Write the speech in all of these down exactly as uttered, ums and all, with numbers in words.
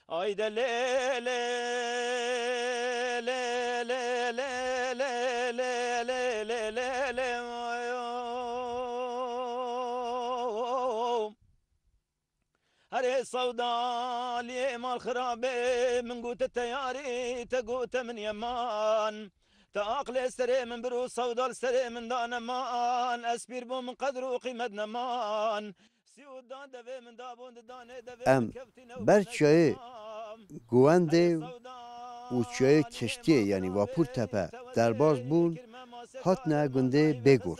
Hayde lê lê lê lê lê lê lê lê lê lê lê lê lê lê. Herê sewdaliyê mal xirabê, min gote te yarî, te gote min yeman. Te aqlê serê min bir û sewdal serê min da neman. Ez pîr bûm, min qedr û qîmet neman. Sî û dan devê min dabûn di danê devê Em min kevtîne û ber çiyayê Guwendê û çiyayê Keştiyê, yanî Vapûrtepe derbas bûn, hatine gundê Bêgor.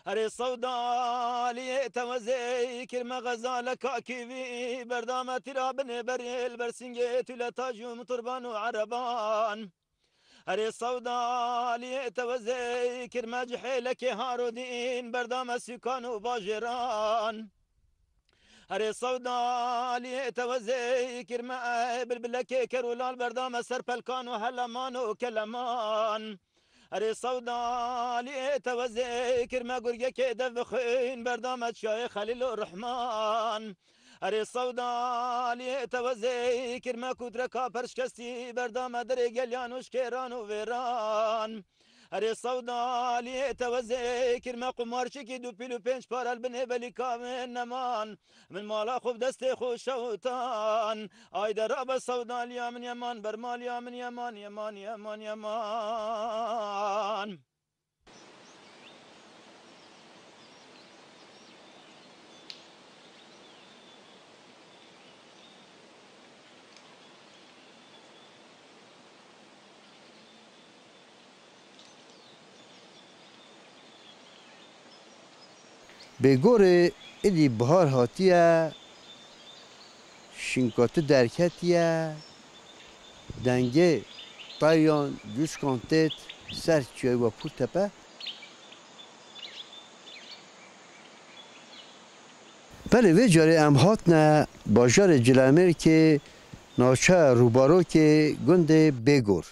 Herê sewdaliyê te wezê kir me xezaleka kîvî, berdame tîra binê berê li ber singê tûle tac û min turban û ereban. Herê sewdaliyê te wezê kir me cihêlekê harodîn, berdame sûkan û bajêran. Herê sewdaliyê te wezê kir me bilbilekê ker û lal, berdame ser pelkan û heleman û keleman. Herê sewdaliyê te wezê kir me gurgekê dev bi xwîn, berdame çiyayê Xelîl û Rihman. Herê sewdaliyê te wezê kir me kutreka perşkestî, berdame derê geliyan û şkêran û vêran. Herê sewdaliyê te wezê kir me qumarçikî du pîl û pênc para li binê belîka min neman. Min mala xwe bi destê xwe şewtan. Ayde rabe sewdaliya min yeman, bermaliya min yeman, yeman, yeman, yeman. Bêgorê êdî bihar hatiye, şinkatî derketiye, dengê tayran, cûşkan têt ser çiyayê Vapûrtepe. Belê vê carê em hatine bajarê Cilemêrkê, navçeya Rûbarokê, gundê Bêgor.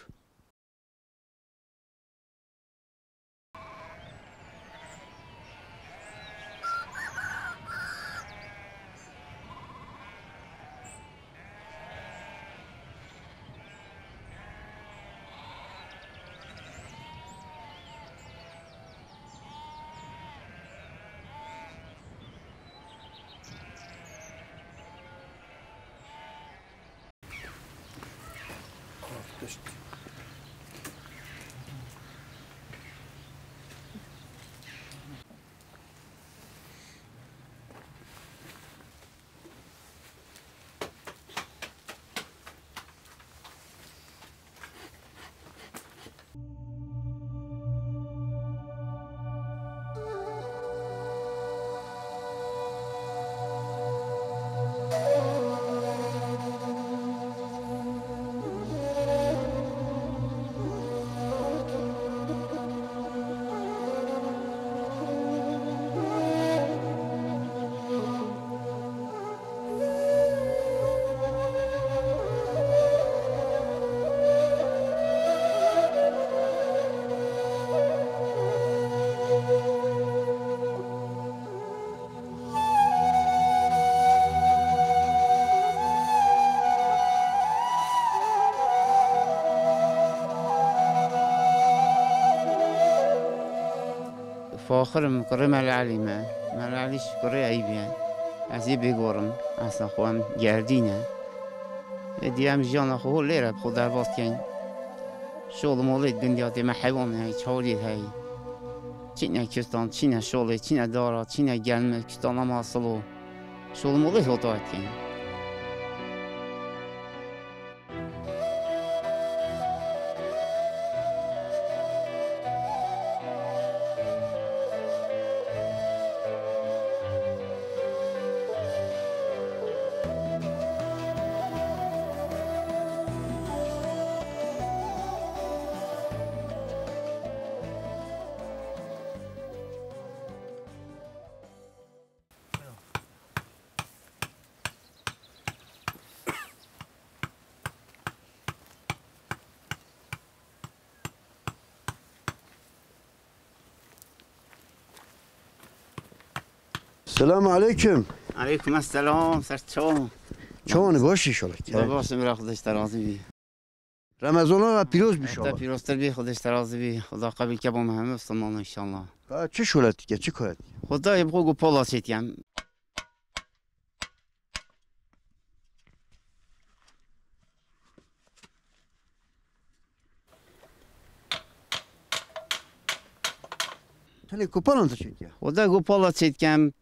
Faxir im, kurê Mele Elî me. Mele Elî ji kurê Eyîbî ye. Ez ê Bêgor im. Esla xwe em Gerdîn e. Êdî em jiyana xwe hol lêre bi xwe derbas keyn. Şol û molê di gundiya tê me heywan heyî, çawlî heyî. Çîne kistan, çîne şolê, çîne dara, çîne gelmik, kistana masilo. Şol û molê hota keyn. Selamun aleyküm. Aleykum esselam, ser çaw. Çawan baş inşallah. Baş, Emre, Xwedê ji te razî bî. Remezana we pîroz bî inşallah. Te pîroztir bî, Xwedê ji te razî bî. Xweda qebîl ke bo me hemû Misilmanan inşallah. Ha, çi şolet dike, çi koyet? Xwedayê bi xwe gopala çêdikem. Tenê kopalan tu çêdiye? Xweda gopala çêdikem,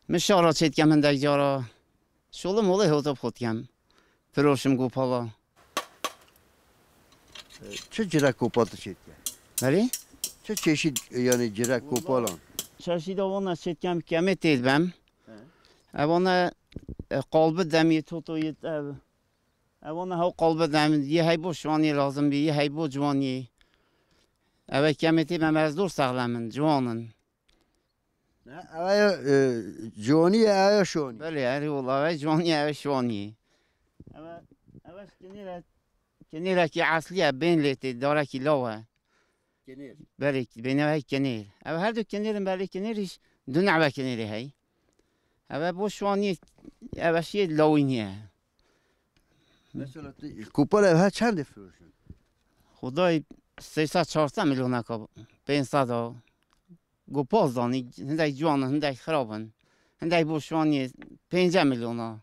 mişara çêdikem hindek cara. Şolim olê hota bi xwe dikem. Firoşim gopala. Çi cire kopa tu çêdiye? Belê? Çi çeşît, yani cire kopalan? Çeşîda wana çêdikem kemê tê dibem. He. Evana, e, qalbi dem yê toto yê ev. Evana hew qalbi dem yê heybo şwanî lazim bî, yê heybo ciwanî. Eve kemê tê me mezdor sexlem in, ciwan in. Ne, eve, e, ciwanî ye, eve şwanî. Belê, erê wala, eve ciwanî ye, eve şwanî ye. Eve, eve ji kinêre, kinêrekî eslî ye, bên lê tê, darekî law e. Kinêr. Belê, bêne hey kinêr. Eve her du kinêr in, belê kinêrî ji du nehve kinêrê hey. Eve bo şwanî, eve şiyê lawî niye. Mesela tu, kopal ev her çendê firoşin? Xwedayê sê sed çar sed milyoneka, pênc sed a. Go paz danî, hindek ciwan in, hindek xirab in. Hindek bo şwaniyê pênce milyon a.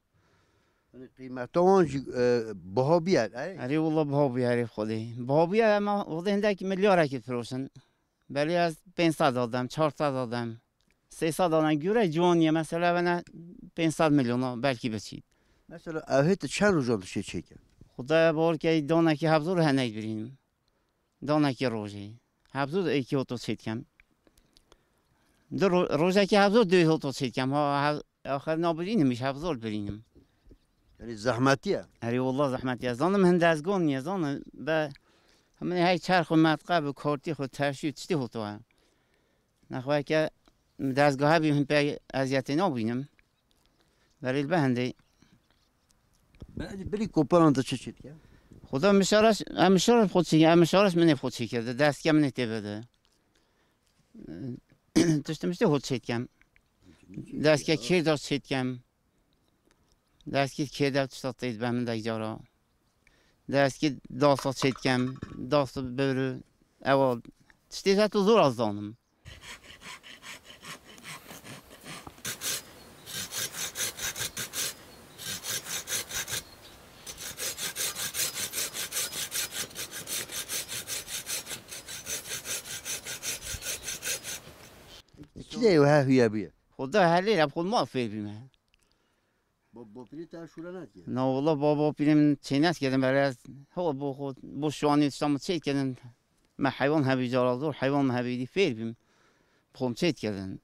Yanî qîmeta wan jî, e, biha bûye, erê? Erê wala biha bûye, erê Xwedê. Biha bûye, ema Xwedê hindek milyarekê firoşin. Belê ez pênc sed a dem, çar sed a dem, sê sed a dem. Gure ciwaniye, mesela vene pênc sed milyon a belkî biçît. Mesela ev hê tu çend rojan dişê çêke? Xwedaya bawer ke danekî hebzor henek birînim. Danekî rojê. Hebzû êkî hoto çêdikem. Du ro-, rojekî hebzû duyê hoto çêdikem. Ha, he-, axir nabirînim, îş hebzor birînim. Yanî zehmetî ye? Erê, wela zehmetî ye. Zanim hin dezgon niye, zanim be, hemin hey çerx û metqe bi, kortî xwe, terşî û tiştî hoto he. Nexwe ke dezgahe bî, hin pê eziyetê nabînim. Berê li behendê. Be, bilî kopalan tu çi çêdike? Xuda mişaraş, em mişaraş xwe çêke, em mişaraş minê xwe çêkirdi. Destke minê tê bide. Tiştê miştê xwe çêdikem. Destke kêrda çêdikem. Destke kêrda tişta tê dibe min dek cara. Destke dasta çêdikem. Dasta bêrû. Ewa tiştê ez tu zor ez zanim. Kî de ew he huye bûye? Xuda helê re xwe mal fêr bîme. Bo-, bopîrê te şûre netiye? Na wala ba-, bopîrê min çênes kedin, berê ez ho bo xwe, bo şanî tişta min çêt kedin. Me heywan hebî cara zor, heywan me hebî dî fêr bîm. Bi xwe min çêt kedin.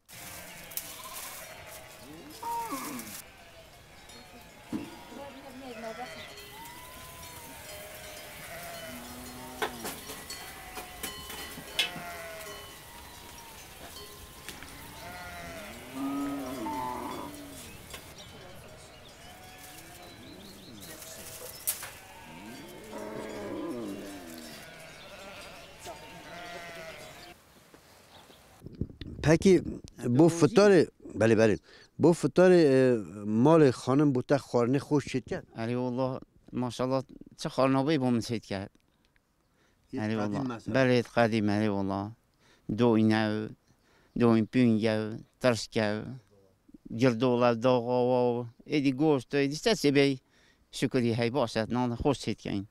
Pekî bo fitarê, belê, belê. Bo fitarê, e, malê xanim bo te xwarinê xweş çêdiket? Erê wala, maşallah, çi xwarina bê bo min çêdiket. Yê qedîm mesela. Erê wala. Belê, qedîm, erê wala. Doyne, doyn pînge, tirşke, girdola, daxawa, êdî goşt, êdî se çê bey. Şukurî hey baş e, nan xweş çêdikeyn.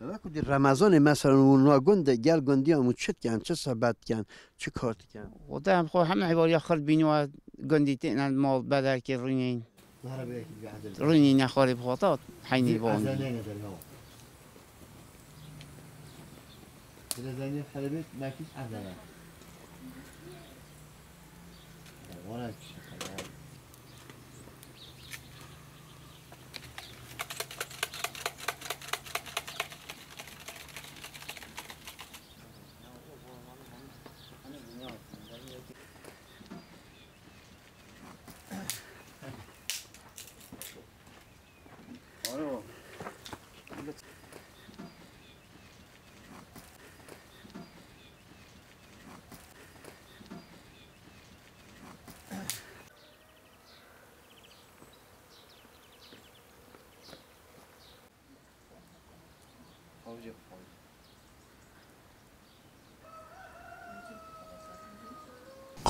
Wekî di Remezanê mesela û na gund de gel gundiyan û çi diken, çi sebet diken, çi kar diken? O da em xwe hemî heyvariya xurt bînî we gundî têne mal bederkê rûnîn. Rûnî nexwarê bi xwe ta heynî bon.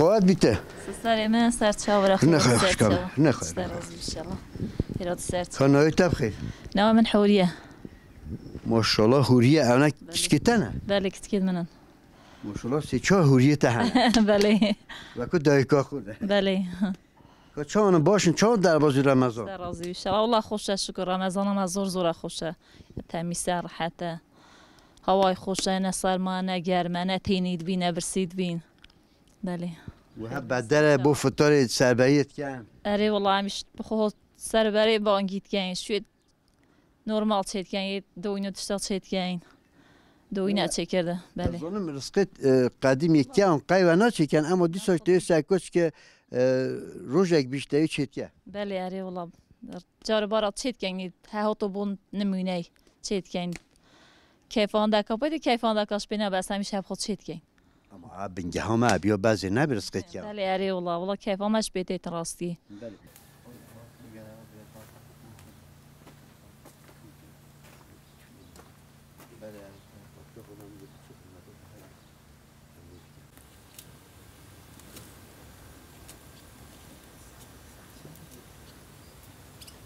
Qewet bîte. Serê min ser çawa. Ne xwe xweş kabî. Ne xwe. Ser razî inşallah. Hêra tu ser çawa. Ka navê te bixêr. Navê min Hûriye. Maşallah Hûriye, ew ne kiçikê te ne? Belê, kiçikê min in. Maşallah sê çar Hûriyê te hene. Belê. Wekî dayika xwe de. Belê. Ka çawan in, baş in, çawan derbazî Remezan? Ser razî inşallah. Wala xweş e, şikir. Remezana me zor zor e, xweş e. Temîs e, rehet e. Hewayê xweş e, ne serma, ne germ e, ne tênî dibîn, ne birsî dibîn. Belê. Û hep bedel e bo fitarê serberiyê dikin? Erê wala, em îş bi xwe ser berê bangî dikin. Şûyê normal çêdikeyn, yê doyne tişta çêdikeyn. Doyne çêkirde, belê. Ez zanim rizqê, e, qedîm yê kiyan qey ve naçêken, ema dîsa tê serkoç ke, e, rojek bîşteyê çêdike. Belê, erê wala. Carê bara çêdikeyn, he hato bon nimûney çêdikeyn. Keyfandeka pê de keyfandeka ji pê ne bes, em îş hep xwe çêdikeyn. Ama a bingeha me biyo bezê ne bir rizqê kiyan. Belê, erê wala, wala keyfa me ji pê tê rastî. Belê.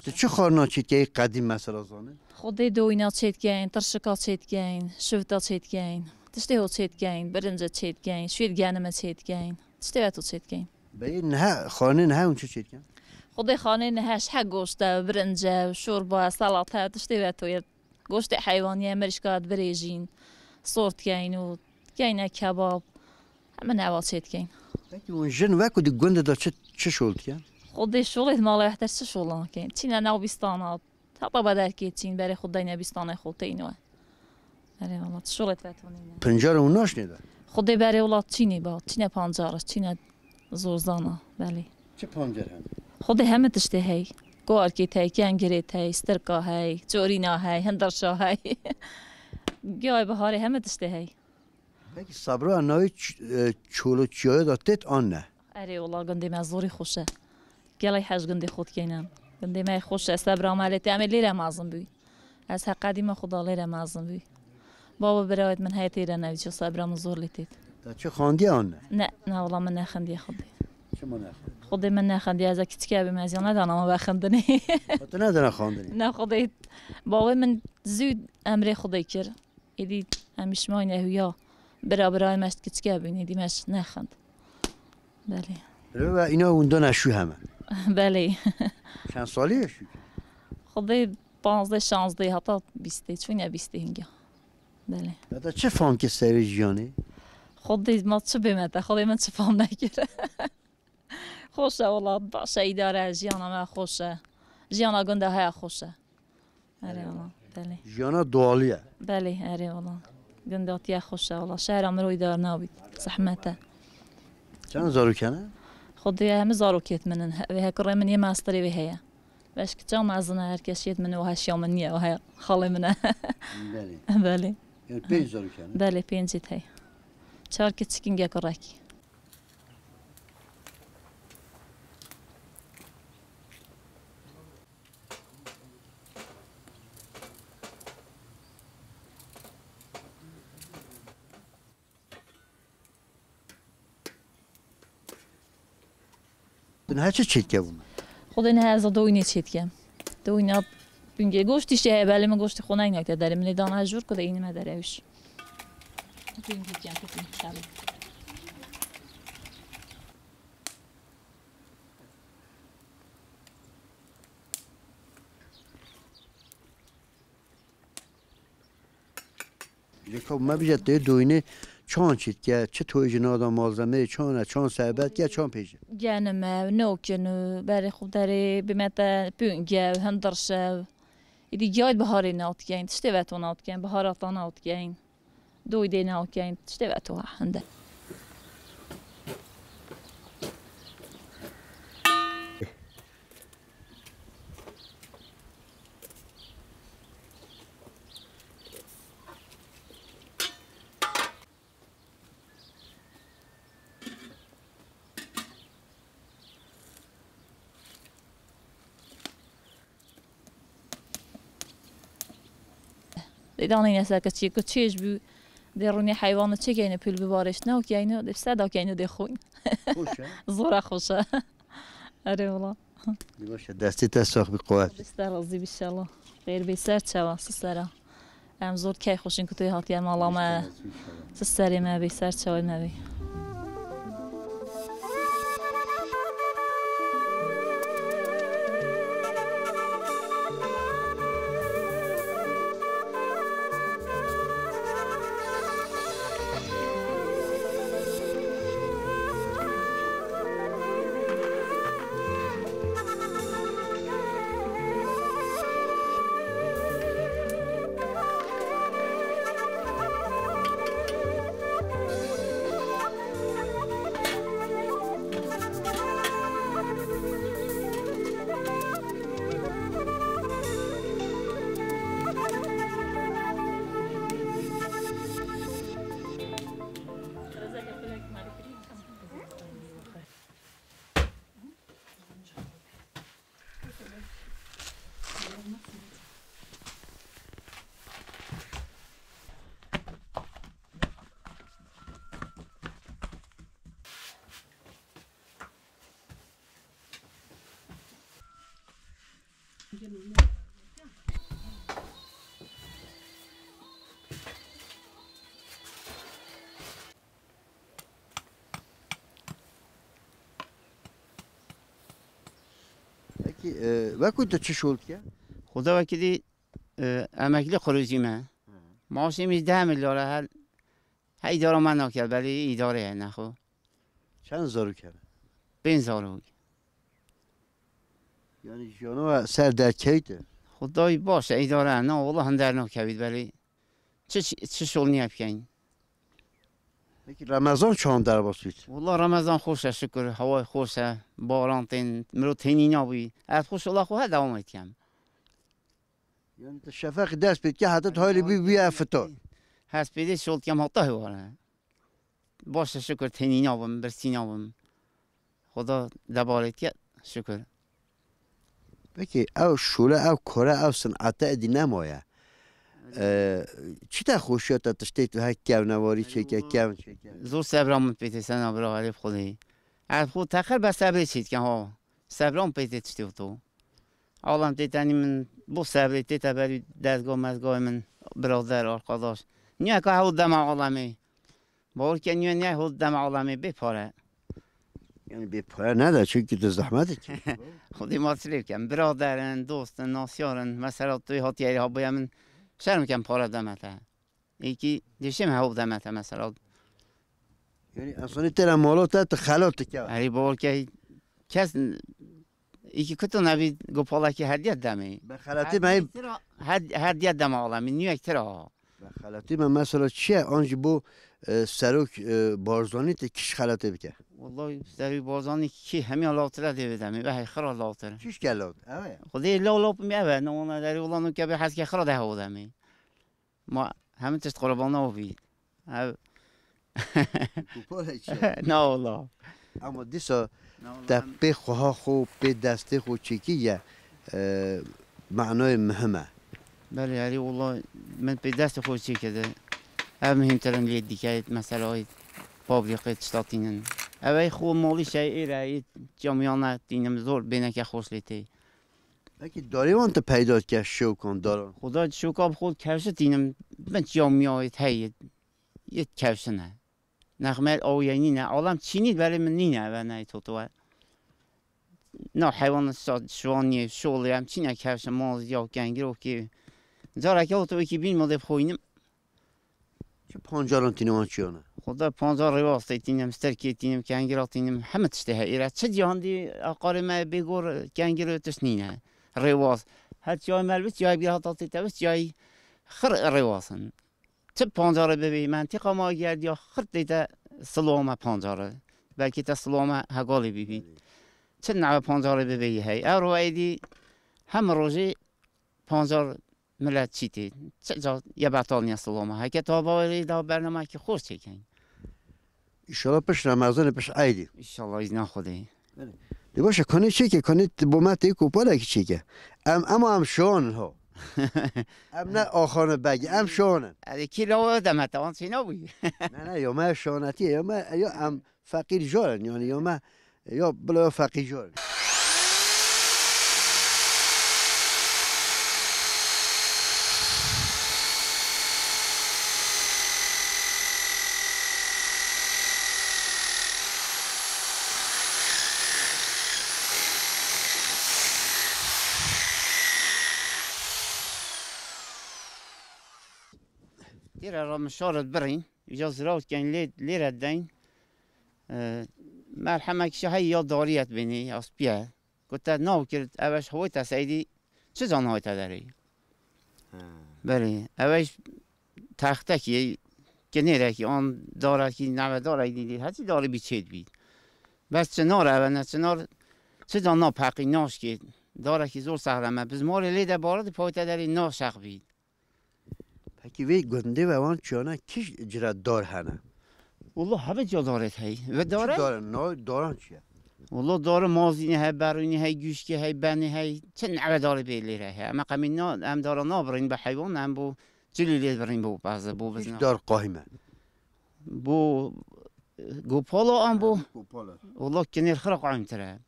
Tu çi xwarina çêdikeyî qedîm mesela zanî? Xwedê doyna çêdikeyn, tirşika çêdikeyn, şivta çêdikeyn, tiştê ho çêdikeyn, birince çêdikeyn, şûyê genime çêdikeyn, tiştê veto çêdikeyn. Beyê niha, xanê niha hûn çi çêdikin? Xwedê xanê niha ji he goşt e, birince, şorba, salate, tiştê veto ye. Goştê heywanî ye, mirîşka dibirêjîn, sor dikeyn û dikeyne kebab. Heme neva çêdikeyn. Peki hûn jin wek ku di gundê de çi, çi şol dikin? Xwedê şolê di malê wehter çi şol nakin? Çîne nav bîstana, heta be derkê çîn, berê xwe deyne bîstana xwe teyne we. Erê wala, tu şolê te tonîne. Pincar û naşnê de? Xwedê berê wala çînê ba, çîne pancar, çîne zorzana, belê. Çi pancar hene? Xwedê heme tiştê hey. Kuarkê hey, kengirê hey, stirka hey, çorîna hey, hindirşa hey. Giyay biharê heme tiştê hey. Peki sabra navê ç-, e, çolo çiyayê de têt an ne? Erê wala gundê me zorî xweş e. Gelek hej gundê xwe dikeyne. Gundê me xweş e, sebra me lê tê, em ê lêre mezin bûy. Ez heqedî me xwe da lêre mezin bûy. Baba birayet min heye têre nevî çi sebra min zor lê têt. Te çi xandiye an ne? Ne, ne wala min nexendiye xwedê. Çima nexendiye? Xwedê min nexendiye, ez e kiçike bîm ez ya nedana me vexendinê. Xwe tu nedana xandinê? Ne xwedê. Bawê min zû emrê xwedê kir. Êdî em îş mayne huya. Bira birayê me ji kiçike bîn, êdî me ji nexind. Belê. Reva îna hûn dana şû heme? Belê. Çend salî ye şû? Xwedê panzdeh şanzdeh heta bîstê, çûne bîstê hinga. Belê. Heta çi fam kir serê jiyanê? Xwedê ma çi bê me te, Xwedê min çi fam nekir. Xweş e wela, baş e îdare, jiyana me xweş e. Jiyana gunda heya xweş e. Erê wela, belê. Jiyana doğalî ye. Belê, erê wela. Gundatiye xweş e wela. Şehra min ro îdare nabît. Zehmet e. Çend zarok hene? Xwedê hemî zarokêt min in. He-, vê hekurê min yê masterê vê heye. Beş kiça mezin e, her kes yêt min o heşiya min niye, o heye xalê min e. Belê. Belê. Yani pênc zarok hene? Belê, pêncî tey. Çar kiçik in gekurekî. Tu niha çi çêdike bû me? Xwedê niha ez doyinê çêdike. Doyina bingê goştî şê heye, belê min goştî xwe neyna te derê. Min ê dana jûr ku de înime derewş. Bingê diken ku bingê. Ji ka me bije tê doyinê çan çît ke, çi toyê ji nada malzemeyê çan e, çan serbet ke, çan pêje? Genime, nokinu, berê xwe derê, bimete pûnge, hindirşev. Îdî giyayt biharê navtikeyn, tiştê veto navtikeyn, biharata navtikeyn. Doydê navkeyn, tiştê veto hende. Dê danîne ser keçiyê ku çêj bû, dê rûnê heywanê çêkeyne pil bibarêştine û keyne dê sedakeyne dê xwîn. Xweş e. Zora xweş e. Erê wala. Dê baş e, destê te sax bî, quwet. Biste razî bî inşallah. Xêr bê ser çawa, sisera. Em zor key xweşin ku tu hatiye mala me. Siserê me bê, ser çawê me bê. Peki, e, wekî tu çi şol dike? Xweda wekî dî, e, emeklî qurûzî me. Hı. Maaşê min deh milyar e, her, her îdara me nake, belê îdarê ye, nexwe. Çend zarok hene? Pênc zarok. Yani jiyana we ser derkevîte? Xwedayî baş e, îdare e. Na, wela him dernakevît, belê çi, çi, çi şol niye bikeyn? Peki Remezan çawan derbas bît? Wela Remezan xweş e, şikir, hewayê xweş e, baran tên, mirov tênî nabî. Ez xwe şola xwe her dewam dikem. Yani tu şefeqî dest pê dike, heta tu haylî bî, bî fitar. Hespêdê şol dikem, heta hewar e. Baş e, şikir, tênî nabim, birsî nabim. Xweda debalê diket, şikir. Peki ew şole, ew kore, ew sinete êdî nemaye. Ee, çi te xweşiya te tiştê tu hek kevnewarî çêke, kevn çêke? Zor sebra min pê tê sena bira, erê bi Xwedê. Ez xwe teqir be sebrê çêdikim ha. Sebra min pê tê tiştê to. Alem tê tenî min bo sebrê tê te berî dezga mezgayê min, birader, arkadaş. Niye ka hew dema alemê. Bawer ke niye, niye hew dema alemê bê pare. Yani bê pare ne de, çünkü tu zehmet et. Xwedê ma çi lê bikem. Birader in, dost in, nasyar in. Mesela tu hatiye ha bûye min şerm kem pare deme te. Êkî dişê me hew deme te mesela. Yani insanî têra mala te tu xelat dike. Erê bawer ke kes êkî kutu nebî gopalekî hediye demê. Be xelatî me. Hediye tira, hed-, hediye dema alemî, niyek tira. Be xelatî me mesela çi ye? An ji bo, e, serok, e, Barzanî te kîş xelatê bike? Wallahi serok Barzanî kî hemiya lawtire dê bidemê. Be hey xira lawtire. Kîş ke lawt? Ew e. Xwedê law lawp mi ev e. Ne ona derî wala no ke be hez ke xira de hew demê. Ma hemî tişt qurbana o bî. Ev Kupara çi? Na wala. Ama dîsa Na wala te em pê xweha xwe, pê destê xwe çêkî ye, e, manayê muhim e. Belê, erê wala min pê destê xwe çêkirdi. Ev muhîmtir in lê dîke, mesela fabrîqê tişta tînin. Ev ey xwe malî şey êre, ê camiyana tînim zor bêneke xweş lê tê. Peki darê wan tu peyda dike şewkan daran? Xuda şewka bi xwe kevşi tînim, bin çiya miya yê hey yê kevşin e. Nexme awiye nîne, alam çînî berê min nîne, eve ney toto e. Na heywan sa-, şiwaniyê, şolê, em çîne kevşin, maz ya kengir okê. Careke oto wekî bîn modê bixoynim. Çi pancaran tîne wan çiyana? Xuda pancar rêwas tê tînim, sterkê tînim, kengira tînim, heme tiştê heyî re. Çi cihan dî aqarê me bêgor kengir û tişt nîne. Rêwas. Her çiyayê me li çiyayê bîr hata tê tevist çiyayê xir rêwas in. Çi pancarê bibî, mentiqa ma gerdiya xir tê te siloma pancarê. Belkî te siloma hegalê bîbî. Çi nave pancarê bibî hey. Ev ro eydî hem rojê Pancar milet çîtê. Çi ca ye betal niye siloma. Heke tu bawerî da bernameyekî xweş çêkeyn. Înşallah pişt Remezanê, pişt Eydî. Înşallah îzna Xwedê. Belê. Dê baş e, kanê çêke, kanê t-, bo me tê ku palekî çêke. Em, ema em şiwan in ho. Em ne axan û beg in, em şan in. Erê, kî lawa demete, wan çênabûyî. Ne, ne, ya me şanetî ye, ya me, ya em feqîr jar in, yanî ya me, ya bila ya feqîr jar in. Lêre re mişar dibirîn, îca zirav dikeyn, lê, lêre deyn. E, merhemek şahî ya dariyet bênî, ya spiye. Ku te nav kir, ev eş hoyte seydî, çi can hoyte derê? Ha. Belê, ev eş textekî, kinêrekî, an darekî, neve darekî dî, hecî darî bî çêd bî. Bes çinar ev e, ne çinar, çi can na peqî, naşkê. Darekî zor sexlem e. Biz morê lê de bari di poyte derê naşeq bî. Pekî vê gundê ve wan çiyana kîş cira dar hene? Wullo hebe ca darê heyî. Ve dare? Çi dare? No, daran çi ye? Wullo dare mazînê hey, berûnê hey, guşkê hey, benê hey. Çi neve darê bê lêre hey. Eme qemî na, em dara nabirîn bi heywan, em bo cilî lê birîn bo bazı, bo bizna. Kîş dar qahîme? Bo, e, gopala an bo? Ha, gopala. Wullo kinêr xira qahîmtir e.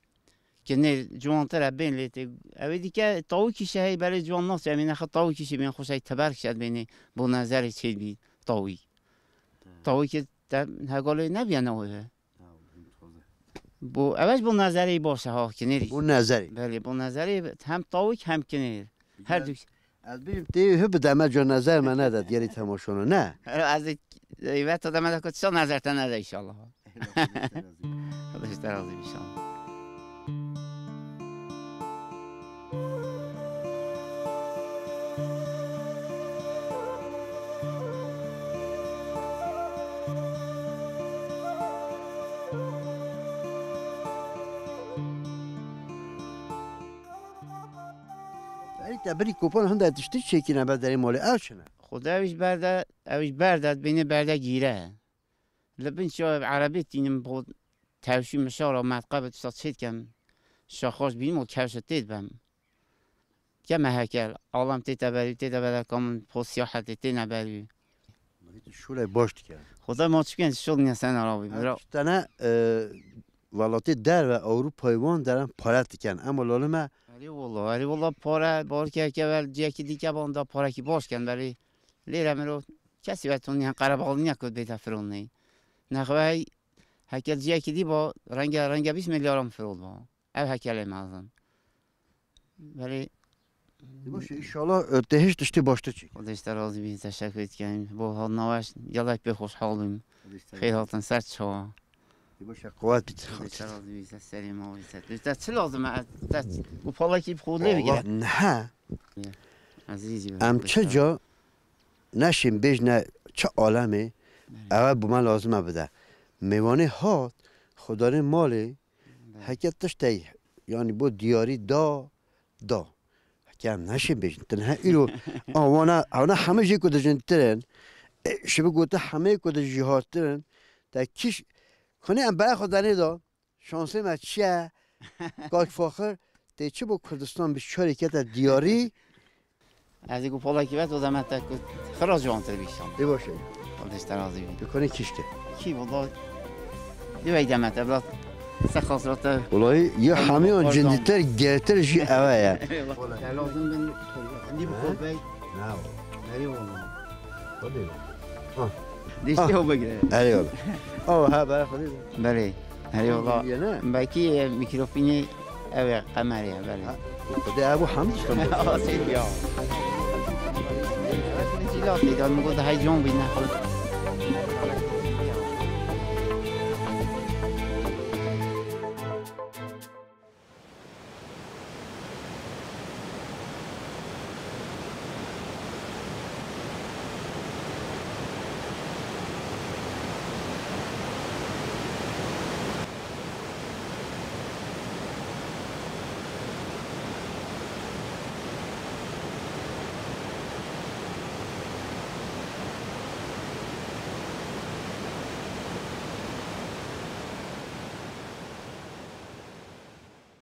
Kinêr ciwantir e bên lê tê. Ew ê dîke tawikî şe hey, belê ciwan nasê, em ê nexe tawikî şe bên xweş hey teber kişe bênê bo nezerê çê bî tawî. Tawikê te hegalê nebiye ne wê. Bo, ev ji bo nezerê baş e ha, kinêrî. Bo nezerê. Belê, bo nezerê hem tawik hem kinêr. Her du. Ez bêjim tê hi bi deme ca nezer me nedet gelî temaşona, ne? Ez ê, ê, ve to deme de ku tişta nezer te nede inşallah. Xwedê ji te razî be inşallah. Erî te birî kopan hinde tiştî çêkîne be derê malê ew çi ne? Xwedê ew ji berde, ew ji berde bîne berde gîre. Li bin çav erebî tînim bo tewşî mişara metqe bi tişta çê dikem. Şaxaş bînim û kewşe tê dibem. Keme hekel, alam tê te berî, tê te bere kamin po siyahetê tê neberî. Şûlê baş dike. Xwedê ma çikin şûl niye sen arabî. Bira. Tene, e, welatê derve Ewropayê wan derin pare diken. Ema lolime. Erê wala, erê wala pare, barke ke vel ciyekî dike ban da parekî baş ken, belê lêre miro kesî ve toniye qerebalniye ku bête fironê. Nexwe hey, hekel ciyekî dî ba, renge, renge bîst milyaran firol ba. Ev hekelê mezin. Belê. Baş, inşallah, e, te hiç tiştê baştir çêk. Xwedê ji te razî bî, teşekkür dikim. Bo hal naweş, gelek pê xweşhal bûm. Xêr hatin ser çawa. Baş, qewet bît. Xwedê ji te razî bî, ser serê ma wî ser. Te çi lazim e? Te û palekî bi xwe lê bigire. Niha. Ezîzî be. Em çi ca neşên bêjne çi alemê, ewe bi me lazim e bide. Mêvanê hat, xudanê malê, heke tiştey, yanî bo diyarî da, da. Heke em neşên bêjin. Tine he îro, a, wana, wana hemî jê ku dijintir in, e, şibi gote hemê ku dijîhartir in, te kîş, konê em bere xwe denê da, şansê me çi ye? Kak Faxir, tê çi bo Kurdistan bi çarê kete diyarî? Ez ê ku polekî vet, o demet te ku xira ciwantir bî şan. Ê baş e. Xwedê ji te razî bî. Tu konê kîşte. Kî wala? Divey demet, evlat. Se xasra te. Walayi, ya hemiyan cindîtir, gertir jî eve ye. Eyvallah. Lazim bin, hindî bi xwe bey. Na. Erê wala. Xwedê. Ha. Diştê o bigire. Erê wala. O, ha, bere xwedê. Belê. Erê wala. Belkî, e, mîkrofînê ew e, qemerê ye, belê. Ha, xwedê ev û hemd işte. Asîl ya. Cîla tê de, min got, hey can bîne.